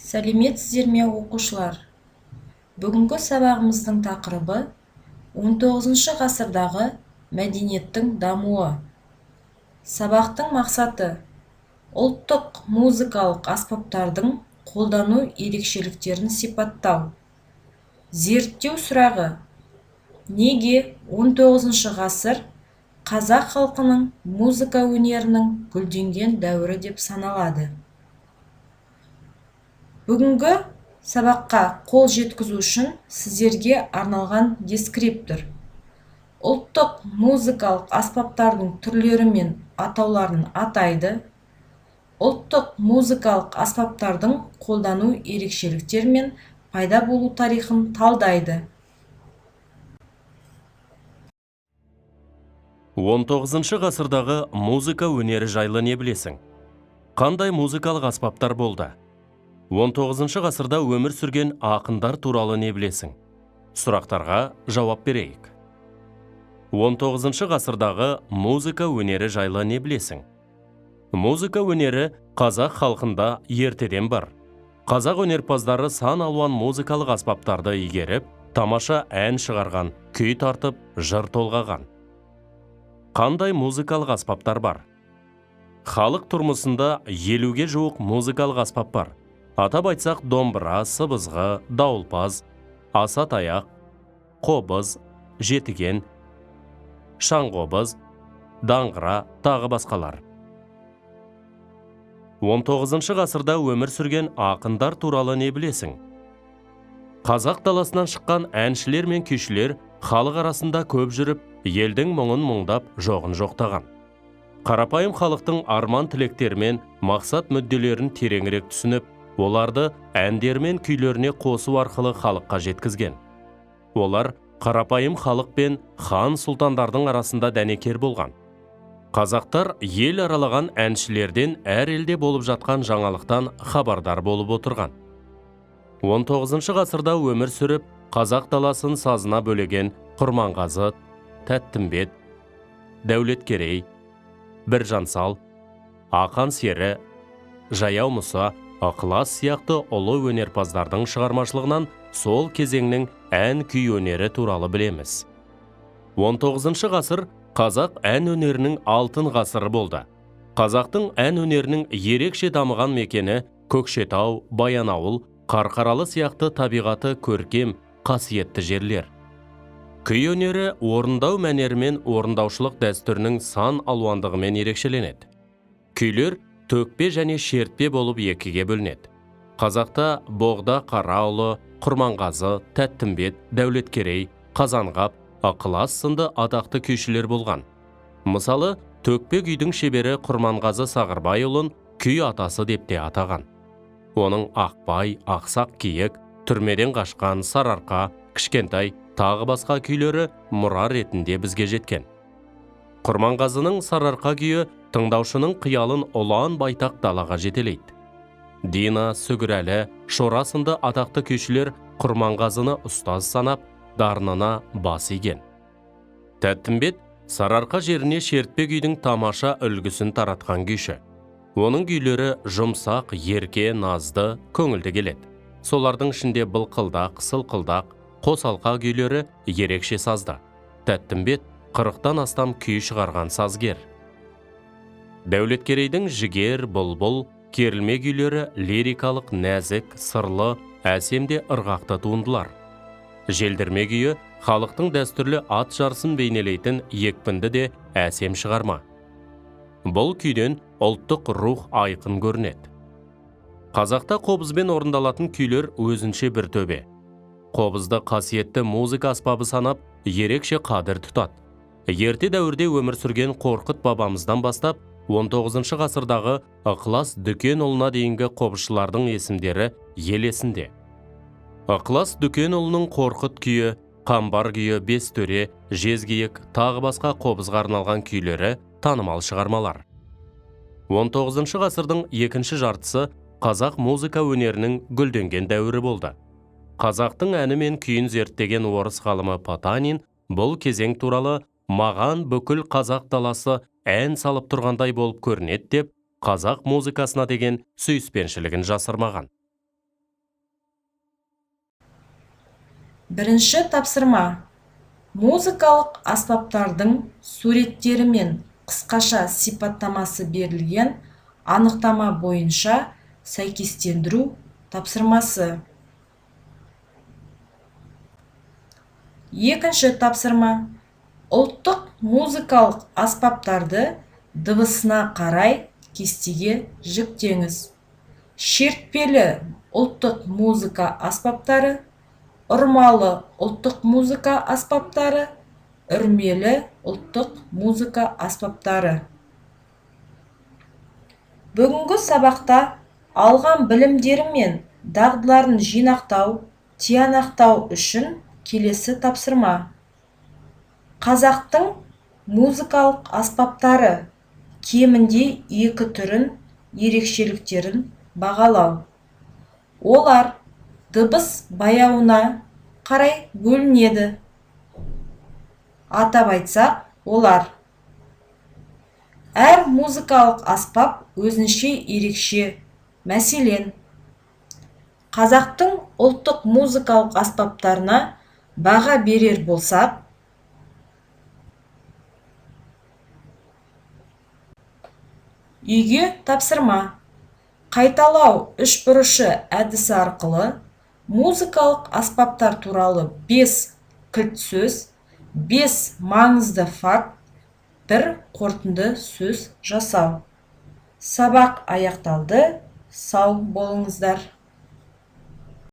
Сәлеметсіздер ме, оқушылар! Бүгінгі сабағымыздың тақырыбы: 19 ғасырдағы мәдениеттің дамуы. Сабақтың мақсаты: ұлттық музыкалық аспаптардың қолдану ерекшеліктерін сипаттау. Зерттеу сұрағы: неге 19 ғасыр қазақ халқының музыка өнерінің гүлденген дәуірі деп саналады? Бүгінгі сабаққа қол жеткізу үшін сіздерге арналған дескриптор: ұлттық музыкалық аспаптардың түрлері мен атауларын атайды, ұлттық музыкалық аспаптардың қолдану ерекшеліктері мен пайда болу тарихын талдайды. 19 ғасырдағы музыка өнері жайлы не білесің? Қандай музыкалық аспаптар болды? 19 ғасырда өмір сүрген ақындар туралы не білесің? Сұрақтарға жауап берейік. 19 ғасырдағы музыка өнері жайлы не білесің? Музыка өнері қазақ халқында ертеден бар. Қазақ өнерпаздары сан алуан музыкалық аспаптарды игеріп, тамаша ән шығарған, күй тартып, жыр толғаған. Қандай музыкалық аспаптар бар? Халық тұрмысында 50-ге жуық музыкалық аспап бар. Атап айтсақ, домбыра, сыбызғы, дауылпаз, аса таяқ, қобыз, жетіген, шаңқобыз, даңғыра, тағы басқалар. 19 ғасырда өмір сүрген ақындар туралы не білесің? Қазақ даласынан шыққан әншілер мен күйшілер халық арасында көп жүріп, елдің мұңын мұңдап, жоғын жоқтаған. Қарапайым халықтың арман тілектері мен мақсат мүдделерін тереңірек түсініп, оларды әндері мен күйлеріне қосу арқылы халыққа жеткізген. Олар қарапайым халық пен хан сұлтандардың арасында дәнекер болған. Қазақтар ел аралаған әншілерден әр елде болып жатқан жаңалықтан хабардар болып отырған. 19 ғасырда өмір сүріп, қазақ даласын сазына бөлеген Құрманғазы, Тәттімбет, Дәулеткерей, Біржан сал, Ақан сері, Жаяу Мұса, Ықылас сияқты ұлы өнерпаздардың шығармашылығынан сол кезеңнің ән күй өнері туралы білеміз. 19 ғасыр қазақ ән өнерінің алтын ғасыры болды. Қазақтың ән өнерінің ерекше дамыған мекені Көкшетау, Баянауыл, Қарқаралы сияқты табиғаты көркем, қасиетті жерлер. Күй өнері орындау мәнерімен, орындаушылық дәстүрінің сан алуандығымен ерекшеленеді. Күйлер төкпе және шертпе болып екіге бөлінеді. Қазақта Боғда Қараұлы, Құрманғазы, Тәттімбет, Дәулеткерей, Қазанғап, Ықылас сынды атақты күйшілер болған. Мысалы, төкпе күйдің шебері Құрманғазы Сағырбайұлын күй атасы деп те атаған. Оның Ақбай, Ақсақ киік, Түрмеден қашқан, Сарыарқа, Кішкентай, тағы басқа күйлері мұра ретінде бізге жеткен. Құрманғазының Сарыарқа күйі тыңдаушының қиялын ұлан байтақ далаға жетелейді. Дина, Сүгірәлі, Шора сынды атақты күйшілер Құрманғазыны ұстаз санап, дарынына бас иген. Тәттімбет Сарыарқа жеріне шертпе күйдің тамаша үлгісін таратқан күйші. Оның күйлері жұмсақ, ерке, назды, көңілді келеді. Солардың ішінде былқылдақ, сылқылдақ, қосалқа күйлері ерекше сазды. Тәттімбет 40-тан астам күй шығарған сазгер. Дәулеткерейдің Жігер, Бұлбұл, Керілме күйлері лирикалық, нәзік, сырлы, әсем де ырғақты туындылар. Желдірме күйі халықтың дәстүрлі ат жарысын бейнелейтін екпінді де әсем шығарма. Бұл күйден ұлттық рух айқын көрінеді. Қазақта қобызбен орындалатын күйлер өзінше бір төбе. Қобызды қасиетті музыка аспабы санап, ерекше қадір тұтады. Ерте дәуірде өмір сүрген Қорқыт бабамыздан бастап, 19 ғасырдағы Ықылас Дүкенұлына дейінгі қобызшылардың есімдері ел есінде. Ықылас Дүкенұлының Қорқыт күйі, Қамбар күйі, Бестөре, Жезкиік, тағы басқа қобызға арналған күйлері танымал шығармалар. 19 ғасырдың екінші жартысы қазақ музыка өнерінің гүлденген дәуірі болды. Қазақтың әні мен күйін зерттеген орыс ғалымы Потанин бұл кезең туралы «Маған бүкіл қазақ даласы ән салып тұрғандай болып көрінеді» деп, қазақ музыкасына деген сүйіспеншілігін жасырмаған. Бірінші тапсырма. Музыкалық аспаптардың суреттері мен қысқаша сипаттамасы берілген анықтама бойынша сәйкестендіру тапсырмасы. Екінші тапсырма. Ұлттық музыкалық аспаптарды дыбысына қарай кестеге жіктеңіз. Шертпелі ұлттық музыка аспаптары, ұрмалы ұлттық музыка аспаптары, үрмелі ұлттық музыка аспаптары. Бүгінгі сабақта алған білімдері мен дағдыларын жинақтау, тиянақтау үшін келесі тапсырма. Қазақтың музыкалық аспаптары кемінде екі түрін, ерекшеліктерін бағалау. Олар дыбыс баяуына қарай бөлінеді. Атап айтсақ, олар: әр музыкалық аспап өзінше ерекше. Мәселен, қазақтың ұлттық музыкалық аспаптарына баға берер болсақ, үйге тапсырма. Қайталау үшбұрышы әдісі арқылы музыкалық аспаптар туралы 5 кілт сөз, 5 маңызды факт, 1 қорытынды сөз жасау. Сабақ аяқталды. Сау болыңыздар.